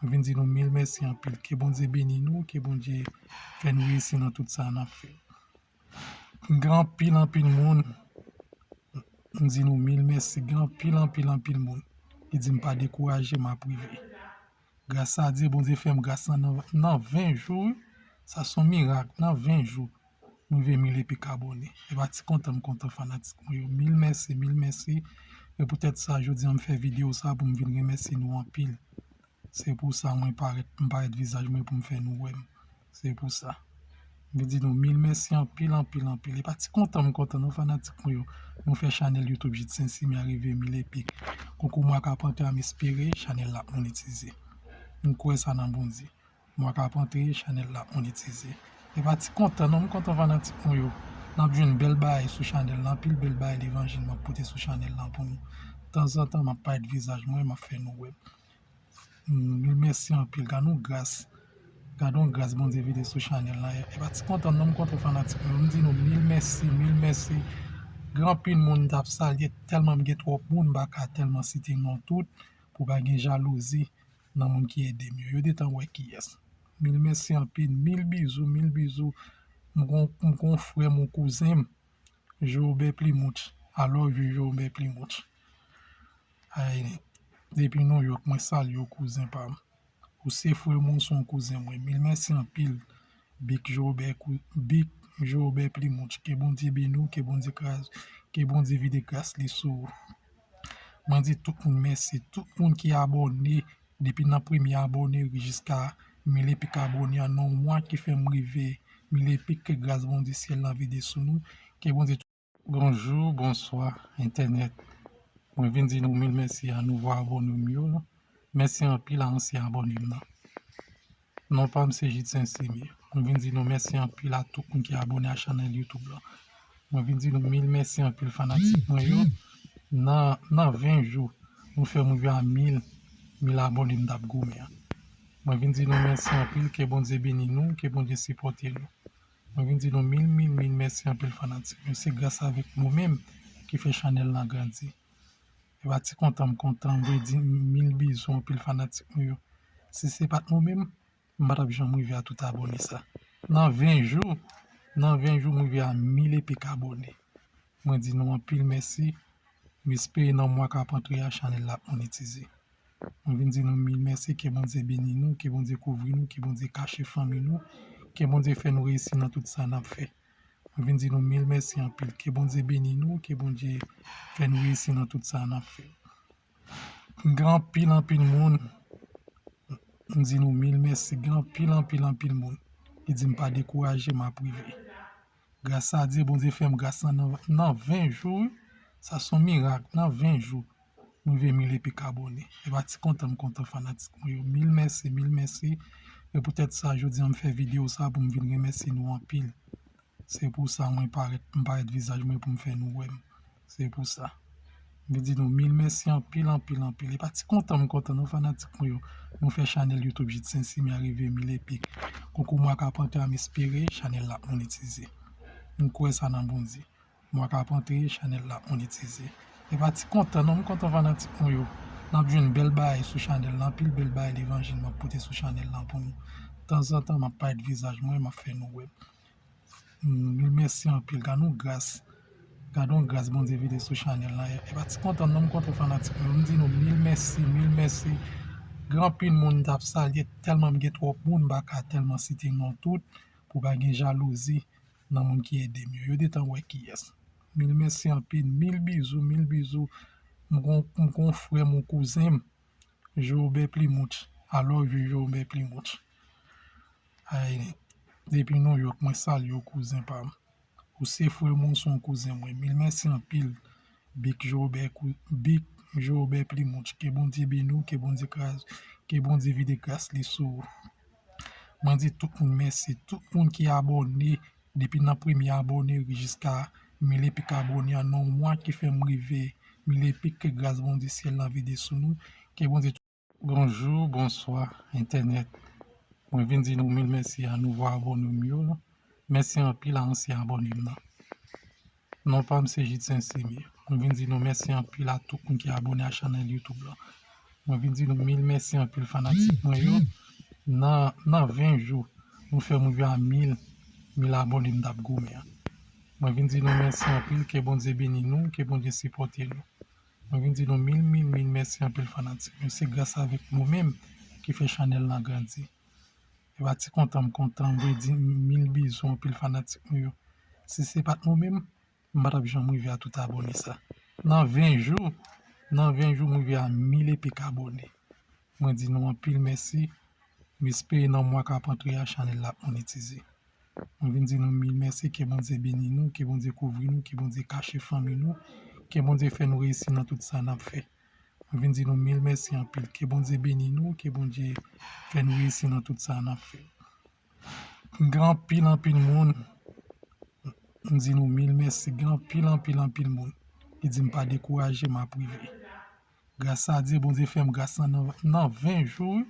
Mwen vin di nou mil mèsi anpil, ke Bondye beni nou, ke Bondye fè nou reyisi nan tout sa n ap fè. Gen anpil anpil moun, m di nou mil mèsi, gen anpil anpil anpil moun ki di m pa dekouraje, m ap rive. Gras a Dye, Bondye fè m gras lan nan, nan ven jou, wi. Sa se yon mirak, nan ven jou. M rive mil e pik abòne. E pa ti kontan m kontan fanatik mwen yo. Mil mèsi, mil mèsi. E poutèt sa, jodi a m fè videyo sa pou m vin remèsye nou anpil. Se pou sa mwen parèt, m parèt vizaj mwen pou m fè nou wè m. Se pou sa. M vin di nou mil mèsi anpil, anpil, anpil. E pa ti kontan m kontan non fanatik mwen yo. Nou fè chanèl YouTube Jidsen Simi a rive mil e pik. Konkou mwa k ap antre a, m espere chanèl la ap monetize. M kwè sa nan Bondye. Mwa k ap antre, chanèl la ap monetize. E pa ti kontan non, m kontan fanatik mwen yo. N ap jwenn bèl bagay sou chanèl lan, anpil bèl bagay levanjil m ap pote sou chanèl lan pou nou. Tanzantan, m ap parèt vizaj mwen, m ap fè nou wè m. Mil mèsi anpil, gad yon gras. Gad yon gras Bondye vide sou chanèl lan. E pa ti kontan non, m kontan fanatik mwen yo. M di nou mil mèsi, mil mèsi. Gen anpil moun m t ap salye, tèlman m gen twòp moun, m pa ka tèlman site non tout, pou pa gen jalouzi nan moun ki ede m yo. Yo gentan wè kiyès. Mil mèsi anpil, mil bizou, mil bizou. M gon, m gon frè m, yon kouzen m, Jorobè Plimouch. I love you, Jorobè Plimouch. Ay, depi New York, mwen salye w, kouzen pa m. Ou se frè mwen, ou se yon kouzen mwen. Mil mèsi anpil, Big Jorobè, Big Jorobè Plimouch. Ke Bondye beni w, ke Bondye kraz, ke Bondye vide gras li sou ou. Mwen di tout moun mèsi, tout moun ki abòne, depi nan premye abòne rive jiska mil e pik abòne an nan yon mwa ki fè m rive mil e pik, ke gras Bondye syèl la vide sou nou, ke Bondye. Bonjou, bonswa, entènèt. Mwen vin di nou mil mèsi a nouvo abòne m yo. Mèsi anpil a ansyen abòne m nan. Non pa m se Jidsen Simi. Mwen vin di nou mèsi anpil a tout moun ki abòne a chanèl YouTube la. Mwen vin di nou mil mèsi anpil fanatik mwen yo. Nan, nan ven jou, nou fè m rive a mil, mil abòne m t ap goumen an. Mwen vin di nou mèsi anpil, ke Bondye beni nou, ke Bondye sipòte nou. Mwen vin di nou mil, mil, mil mèsi anpil fanatik mwen. Se gras avèk nou menm ki fè chanèl lan grandi. E pa ti kontan m kontan, m vle di mil bizou anpil fanatik mwen yo. Si se pa t nou menm, m pa t ap janm rive a tout abòne sa. Nan ven jou, nan ven jou m rive a mil e pik abòne. Mwen di nou anpil mèsi. M espere nan mwa k ap antre a chanèl la ap monetize. Mwen vin di nou mil mèsi, ke Bondye beni nou, ke Bondye kouvri nou, ke Bondye kache fanmi nou, ke Bondye fè nou reyisi nan tout sa n ap fè. Mwen vin di nou mil mèsi anpil, ke Bondye beni nou, ke Bondye fè nou reyisi nan tout sa n ap fè. Gen anpil anpil moun, m di nou mil mèsi, gen anpil anpil anpil moun ki di m pa dekouraje, m ap rive. Gras a Dye, Bondye fè m gras lan nan, nan ven jou, wi. Sa se yon mirak, nan ven jou. M rive mil e pik abòne. E pa ti kontan m kontan fanatik mwen yo. Mil mèsi, mil mèsi. E poutèt sa, jodi a m fè videyo sa pou m vin remèsye nou anpil. Se pou sa mwen parèt, m parèt vizaj mwen pou m fè nou wè m. Se pou sa. M vin di nou mil mèsi anpil, anpil, anpil. E pa ti kontan m kontan non fanatik mwen yo. Nou fè chanèl YouTube Jid Sensimi a rive mil epi. Konkou mwa k ap antre a, m espere chanèl la ap monetize. M kwè sa nan Bondye. Mwa k ap antre, chanèl la ap monetize. E pa ti kontan non, m kontan fanatik mwen yo. N ap jwenn bèl bagay sou chanèl la, anpil bèl bagay levanjil m ap pote sou chanèl la pou nou. Tanzantan, m ap parèt vizaj mwen, m ap fè nou wè. Mil mèsi anpil. Gad yon gras. Gad yon gras Bondye vide sou chanèl la. E pa ti kontan non, m kontan fanatik mwen. M di nou mil mèsi, mil mèsi. Gen anpil moun m t ap salye, tèlman m gen twòp moun, m pa ka tèlman site non tout, pou pa gen jalouzi nan moun ki ede m yo. Yo detan wè kiyès. Mil mèsi anpil, mil bizou, mil bizou. M gon, m gon frè m, yon kouzen m, Jorobè Plimouch. I love you, Jorobè Plimouch. Ay, depi Nouyòk, mwen salye w, kouzen pa m. Ou se frè mwen, ou se yon kouzen mwen. Mil mèsi anpil, Big Jorobè, kou-, Big Jorobè Plimouch. Ke Bondye beni w, ke Bondye kraz, ke Bondye vide gras li sou ou. Mwen di tout moun mèsi, tout moun ki abòne, depi nan premye abòne rive jiska mil epi k abòne an nan yon mwa ki fè m rive mil epi, ke gras Bondye syèl la vide sou nou, ke Bondye Bonjou, bonswa, entènèt. Mwen vin di nou mil mèsi a nouvo abòne m yo. Mèsi anpil a ansyen abòne m nan. Non pa m se Jid Sensimi. Mwen vin di nou mèsi anpil a tout moun ki abòne a chanèl YouTube la. Mwen vin di nou mil mèsi anpil fanatik mwen yo. Nan, nan ven jou, nou fè m rive a mil, mil abòne m t ap goumen an. Mwen vin di nou mèsi anpil, ke Bondye beni nou, ke Bondye sipòte nou. Mwen vin di nou mil, mil, mil mèsi anpil fanatik mwen. Se gras avèk nou menm ki fè chanèl lan grandi. E pa ti kontan m kontan, m vle di mil bizou anpil fanatik mwen yo. Si se pa t nou menm, m pa t ap janm rive a tout abòne sa. Nan ven jou, nan ven jou, m rive a mil epi k abòne. Mwen di nou anpil mèsi. M espere nan mwa k ap antre a, chanèl la ap monetize. Mwen vin di nou mil mèsi, ke Bondye beni nou, ke Bondye kouvri nou, ke Bondye kache fanmi nou, ke Bondye fè nou reyisi nan tout sa n ap fè. Mwen vin di nou mil mèsi anpil, ke Bondye beni nou, ke Bondye fè nou reyisi nan tout sa n ap fè. Gen anpil, anpil moun, m di nou mil mèsi, gen anpil, anpil, anpil moun ki di m pa dekouraje, m ap rive. Gras a Dye, Bondye fè m gras lan nan, nan ven jou, wi.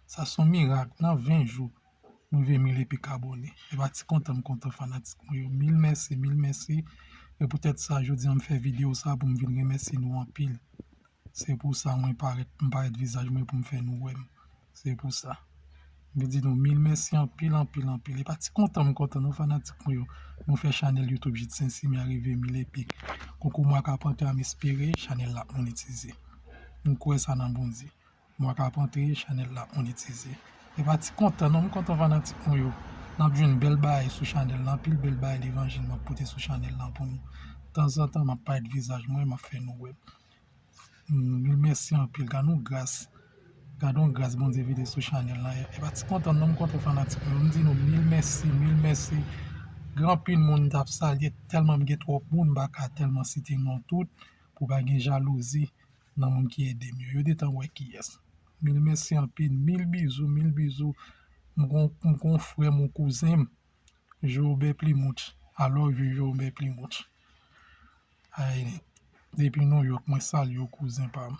Sa se yon mirak, nan ven jou. M rive mil epi k abòne. E pa ti kontan m kontan fanatik mwen yo. Mil mèsi, mil mèsi. E poutèt sa, jodi a m fè videyo sa pou m vin remèsye nou anpil. Se pou sa mwen parèt, m parèt vizaj mwen pou m fè nou wè m. Se pou sa. M vin di nou mil mèsi anpil, anpil, anpil. E pa ti kontan m kontan non fanatik mwen yo. Nou fè chanèl YouTube Jid Sensimi a rive mil epi. Konkou mwa k ap antre a, m espere chanèl la ap monetize. M kwè sa nan Bondye. Mwa k ap antre, chanèl la ap monetize. E pa ti kontan non, m kontan fanatik mwen yo. N ap jwenn bèl bagay sou chanèl la, anpil bèl bagay levanjil m ap pote sou chanèl la pou nou. Tanzantan, m ap parèt vizaj mwen, m ap fè nou wè. Mil mèsi anpil, gad yon gras. Gad yon gras Bondye vide sou chanèl la. E pa ti kontan non, m kontan fanatik mwen yo. M di nou mil mèsi, mil mèsi. Gen anpil moun m t ap salye, tèlman m gen twòp moun, m pa ka tèlman site non tout, pou pa gen jalouzi nan moun ki ede m yo. Yo detan wè kiyès. Mil mèsi anpil, mil bizou, mil bizou. M gon, m gon frè m, yon kouzen m, Jorobè Plimouch. I love you, Jorobè Plimouch. Ay, depi Nouyòk, mwen salye w, kouzen pa m.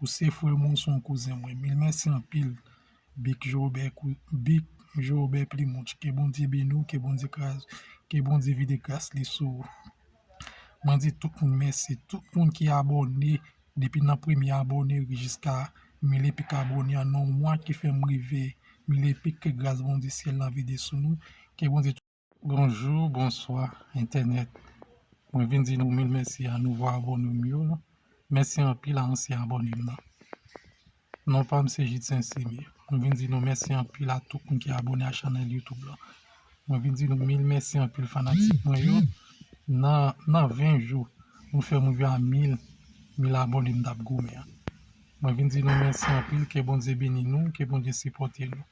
Ou se frè mwen, ou se yon kouzen mwen. Mil mèsi anpil, Big Jorobè, kou-, Big Jorobè Plimouch. Ke Bondye beni w, ke Bondye kraz, ke Bondye vide gras li sou ou. Mwen di tout moun mèsi, tout moun ki abòne, depi nan premye abòne rive jiska mil epi k abòne an nan yon mwa ki fè m rive mil epi, ke gras Bondye syèl la vide sou nou, ke Bondye Bonjou, bonswa, entènèt. Mwen vin di nou mil mèsi a nouvo abòne m yo. Mèsi anpil a ansyen abòne m nan. Non pa m se Jid Sensimi. Mwen vin di nou mèsi anpil a tout moun ki abòne a chanèl YouTube la. Mwen vin di nou mil mèsi anpil fanatik mwen yo. Nan, nan ven jou, nou fè m rive a mil, mil abòne m t ap goumen an. Mwen vin di nou mèsi anpil, ke Bondye beni nou, ke Bondye sipòte nou.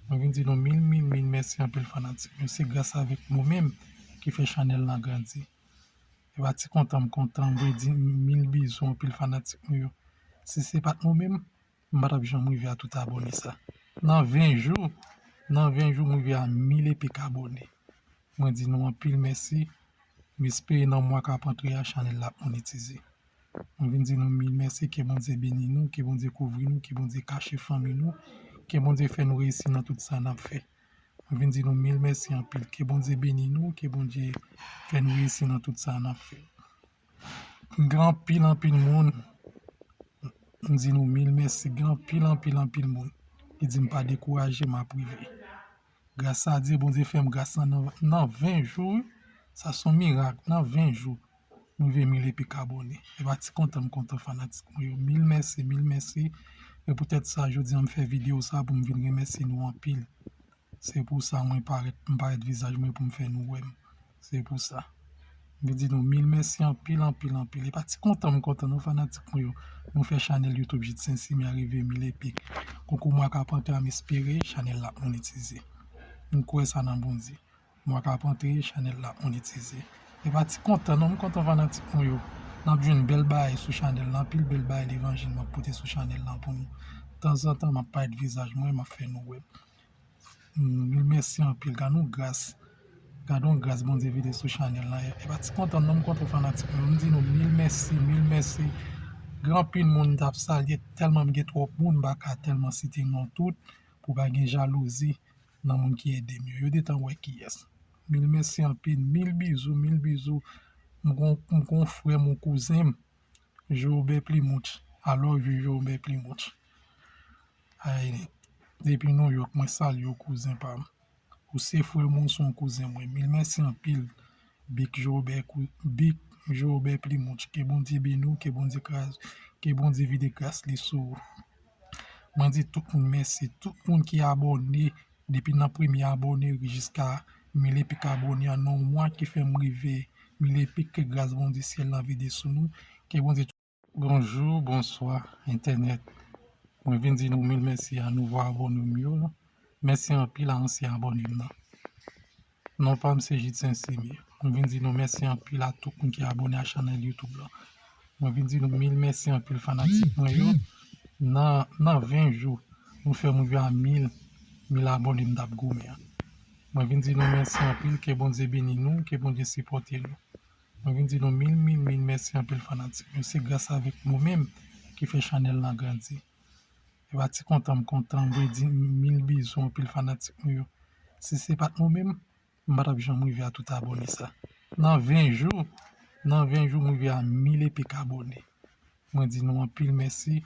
Mwen vin di nou mil, mil, mil mèsi anpil fanatik mwen. Se gras avèk nou menm ki fè chanèl lan grandi. E pa ti kontan m kontan, m vle di mil bizou anpil fanatik mwen yo. Si se pa t nou menm, m pa t ap janm rive a tout abòne sa. Nan ven jou, Nan ven jou, m rive a mil e pik abòne. Mwen di nou anpil mèsi. M espere nan mwa k ap antre a, chanèl la ap monetize. Mwen vin di nou mil mèsi, ke Bondye beni nou, ke Bondye kouvri nou, ke Bondye kache fanmi nou, ke Bondye fè nou reyisi nan tout sa n ap fè. Mwen vin di nou mil mèsi anpil, ke Bondye beni nou, ke Bondye fè nou reyisi nan tout sa n ap fè. Gen anpil, anpil moun, m di nou mil mèsi, gen anpil, anpil, anpil moun ki di m pa dekouraje, m ap rive. Gras a Dye, Bondye fè m gras lan nan, nan ven jou, wi. Sa se yon mirak, nan ven jou. M rive mil e pik abòne. E pa ti kontan m kontan fanatik mwen yo. Mil mèsi, mil mèsi. E poutèt sa, jodi a m fè videyo sa pou m vin remèsye nou anpil. Se pou sa mwen parèt, m parèt vizaj mwen pou m fè nou wè m. Se pou sa. M vin di nou mil mèsi anpil, anpil, anpil. E pa ti kontan m kontan non fanatik mwen yo. Nou fè chanèl YouTube Jit Sensimè a rive mil e pik. Konkou mwa k ap antre a, m espere chanèl la ap monetize. M kwè sa nan Bondye. Mwa k ap antre, chanèl la ap monetize. E pa ti kontan non, m kontan fanatik mwen yo. N ap jwenn bèl bagay sou chanèl la, anpil bèl bagay levanjil m ap pote sou chanèl la pou nou. Tanzantan, m ap parèt vizaj mwen, m ap fè nou wè. Mm, mil mèsi anpil, gad yon gras. Gad yon gras Bondye vide sou chanèl la. E pa ti kontan non, m kontan fanatik mwen yo. M di nou mil mèsi, mil mèsi. Gen anpil moun m t ap salye, tèlman m gen twòp moun, m pa ka tèlman site non tout, pou pa gen jalouzi nan moun ki ede m yo. Yo gentan wè kiyès. Mil mèsi anpil, mil bizou, mil bizou. M gon, m gon frè m, yon kouzen m, Jorobè Plimouch. I love you, Jorobè Plimouch. Ay, depi Nouyòk, mwen salye w, kouzen pa m. Ou se frè m, ou se yon kouzen mwen. Mil mèsi anpil, Big Jorobè, kou-, Big Jorobè Plimouch. Ke Bondye beni w, ke Bondye kraz, ke Bondye vide gras li sou ou. Mwen di tout moun mèsi, tout moun ki abòne, depi nan premye abòne rive jiska mil e pik abòne an nan yon mwa ki fè m rive mil e pik, ke gras Bondye syèl la vide sou nou, ke Bondye. Bonjou, bonswa, entènèt. Mwen vin di nou mil mèsi a nouvo abòne m yo. Mèsi anpil a ansyen abòne m nan. Non pa m se Jit Sensimè. Mwen vin di nou mèsi anpil a tout moun ki abòne a chanèl YouTube la. Mwen vin di nou mil mèsi anpil fanatik mwen yo. Nan, nan ven jou, nou fè m rive a mil, mil abòne m t ap goumen an. Mwen vin di nou mèsi anpil, ke Bondye beni nou, ke Bondye sipòte nou. Mwen vin di nou mil, mil, mil mèsi anpil fanatik mwen. Se gras avèk nou menm ki fè chanèl lan grandi. E pa ti kontan m kontan, m vle di mil bizou anpil fanatik mwen yo. Si se pa t nou menm, m pa t ap janm rive a tout abòne sa. Nan ven jou, nan ven jou m rive a mil e pik abòne. Mwen di nou anpil mèsi.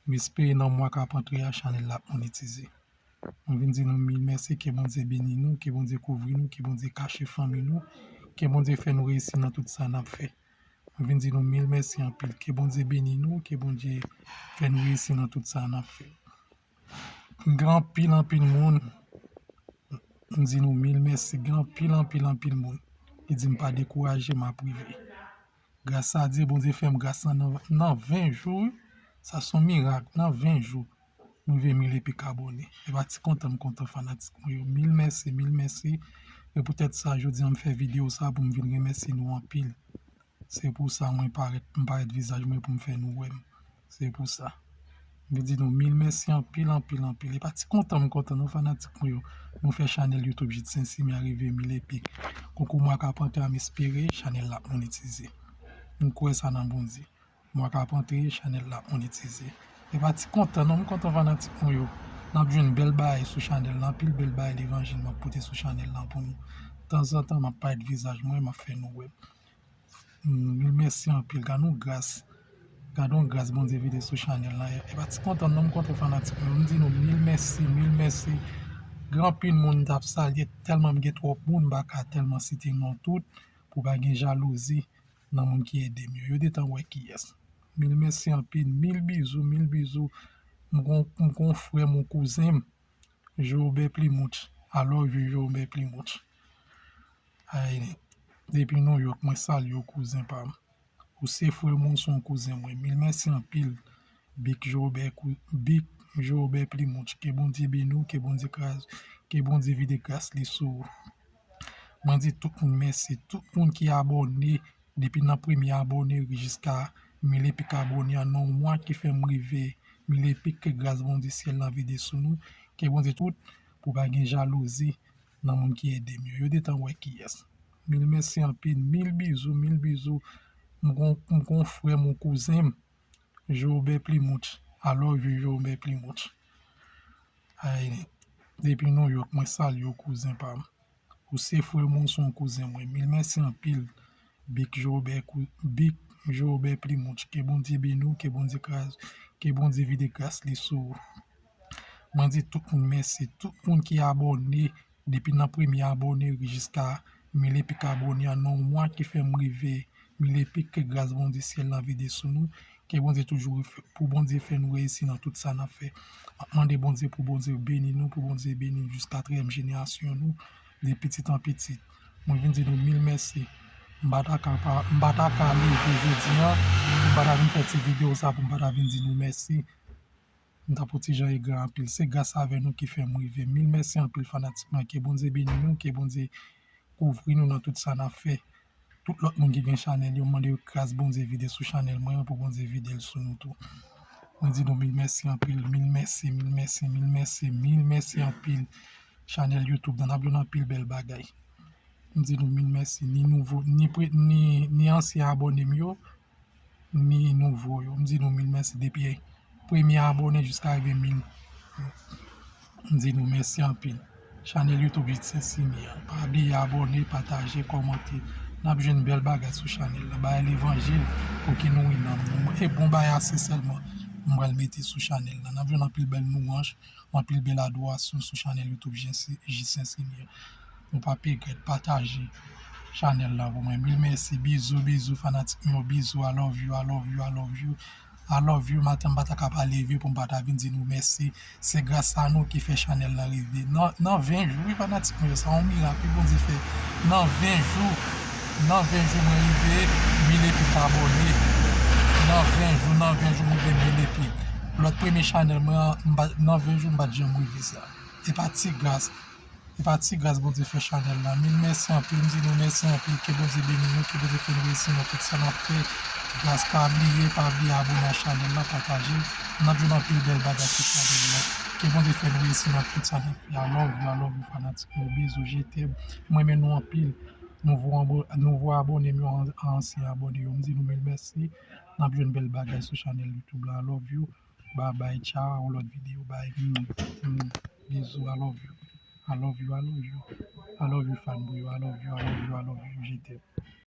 M espere nan mwa k ap antre a, chanèl la ap monetize. Mwen vin di nou mil mèsi, ke Bondye beni nou, ke Bondye kouvri nou, ke Bondye kache fanmi nou, ke Bondye fè nou reyisi nan tout sa n ap fè. Mwen vin di nou mil mèsi anpil, ke Bondye beni nou, ke Bondye fè nou reyisi nan tout sa n ap fè. Gen anpil, anpil moun, m di nou mil mèsi, gen anpil, anpil, anpil moun ki di m pa dekouraje, m ap rive. Gras a Dye, Bondye fè m gras lan nan, nan ven jou, wi. Sa se yon mirak, nan ven jou. M rive mil e pik abòne. E pa ti kontan m kontan fanatik mwen yo. Mil mèsi, mil mèsi. E poutèt sa, jodi a m fè videyo sa pou m vin remèsye nou anpil. Se pou sa mwen parèt, m parèt vizaj mwen pou m fè nou wè m. Se pou sa. M vin di nou mil mèsi anpil, anpil, anpil. E pa ti kontan m kontan non fanatik mwen yo. Nou fè chanèl YouTube Jit Sensimè a rive mil e pik. Konkou mwa k ap antre a, m espere chanèl la ap monetize. M kwè sa nan Bondye. Mwa k ap antre, chanèl la ap monetize. E pa ti kontan non, m kontan fanatik mwen yo. N ap jwenn bèl bagay sou chanèl la, anpil bèl bagay levanjil m ap pote sou chanèl la pou nou. Tanzantan, m ap parèt vizaj mwen, m ap fè nou wè. Mm, mil mèsi anpil, gad yon gras. Gad yon gras Bondye vide sou chanèl la. E pa ti kontan non, m kontan fanatik mwen yo. M di nou mil mèsi, mil mèsi. Gen anpil moun m t ap salye, tèlman m gen twòp moun, m pa ka tèlman site non tout, pou pa gen jalouzi nan moun ki ede m yo. Yo gentan wè kiyès. Mil mèsi anpil, mil bizou, mil bizou. M gon, m gon frè m, yon kouzen m, Jorobè Plimouch. I love you, Jorobè Plimouch. Ay, depi Nouyòk, mwen salye w, kouzen pa m. Ou se frè m, ou se yon kouzen mwen. Mil mèsi anpil, Big Jorobè, kou-, Big Jorobè Plimouch. Ke Bondye beni w, ke Bondye kraz, ke Bondye vide gras li sou ou. Mwen di tout moun mèsi, tout moun ki abòne, depi nan premye abòne rive jiska mil e pik abòne an nan yon mwa ki fè m rive mil e pik, ke gras Bondye syèl la vide sou nou, ke Bondye tout pou pa gen jalouzi nan moun ki ede m yo. Yo gentan wè kiyès. Mil mèsi anpil, mil bizou, mil bizou. M gon, m gon frè m, yon kouzen m, Jorobè Plimouch. I love you, Jorobè Plimouch. Ay, depi New York, mwen salye w, kouzen pa m. Ou se frè mwen, ou se yon kouzen mwen. Mil mèsi anpil, Big Jorobè, Big Jorobè Plimouch. Ke Bondye beni w, ke Bondye kras, ke Bondye vide gras li sou ou. Mwen di tout moun mèsi, tout moun ki abòne, depi nan premye abòne jiska mil epik abòne an nan yon mwa ki fè m rive mil epik, ke gras Bondye syèl la vide sou nou, ke Bondye toujou pou Bondye fè nou reyisi nan tout sa n ap fè. M ap mande Bondye pou Bondye beni nou, pou Bondye beni nou jiska katriyèm jenerasyon nou, de pitit an pitit. Mwen vin di nou mil mèsi. M pa ta ka pa, m pa ta ka leve jodi an, m pa ta vin fè ti videyo sa pou m pa ta vin di nou mèsi. M t ap yon ti jan egri anpil. Se gras avè nou ki fè m rive. Mil mèsi anpil fanatik mwen. Ke Bondye beni nou, ke Bondye kouvri nou nan tout sa n ap fè. Tout lòt moun ki gen chanèl yo, m mande yo gras Bondye vide sou chanèl mwen an pou Bondye vide l sou nou tou. Mwen di nou mil mèsi anpil, mil mèsi, mil mèsi, mil mèsi, mil mèsi anpil. Chanèl YouTube nan, n ap jwenn anpil bèl bagay. M di nou mil mèsi, ni nouvo, ni, pre- ni, ni ansyen abòne m yo, ni nouvo yo. M di nou mil mèsi depi premye abòne jiska rive mil. M di nou mèsi anpil. Chanèl YouTube Jit Sensimye a. Pa bliye abòne, pataje, kòmante. N ap jwenn bèl bagay sou chanèl la. Bagay levanjil pou ki nouri nanm nou. E bon bagay ase sèlman m pral mete sou chanèl la. N ap jwenn anpil bèl louwanj, anpil bèl adorasyon sou chanèl YouTube Jit Sensimye a. Nou pa regrèt, pataje chanèl la pou mwen. Mil mèsi, bizou, bizou, fanatik mwen yo, bizou, I love you, I love you, I love you. I love you, maten m pa ta ka pa leve pou m pa ta vin di nou mèsi. Se gras a nou ki fè chanèl la rive. Nan, nan ven jou, wi, fanatik mwen yo, sa yon mirak, wi, Bondye fè. Nan ven jou, nan ven jou, mwen rive mil epik abòne. Nan ven jou, nan ven jou, mwen rive mil epik. Lòt premye chanèl mwen an, m pa- nan ven jou, m pa t janm rive sa. E pa ti gras. E pa ti gras Bondye fè chanèl la. Mil mèsi anpil, m di nou mèsi anpil, ke Bondye beni nou, ke Bondye fè nou reyisi nan tout sa n ap fè. Gras, pa bliye, pa bliye abòne a chanèl la, pataje l. N ap jwenn anpil bèl bagay sou chanèl la. Ke Bondye fè nou reyisi nan tout sa n ap fè. I love you, I love you, fanatik mwen, bizou, je t'aime. Mwen renmen nou anpil. Nouvo abò- nouvo abòne m yo, an- ansyen abòne yo, m di nou mil mèsi. N ap jwenn bèl bagay sou chanèl YouTube la. I love you. Bye bye, ciao, yon lòt videyo, bye. Mm, mm. Bizou, I love you. I love you, I love you. I love you, fanboy yo. I love you, I love you, I love you. Je t'aime.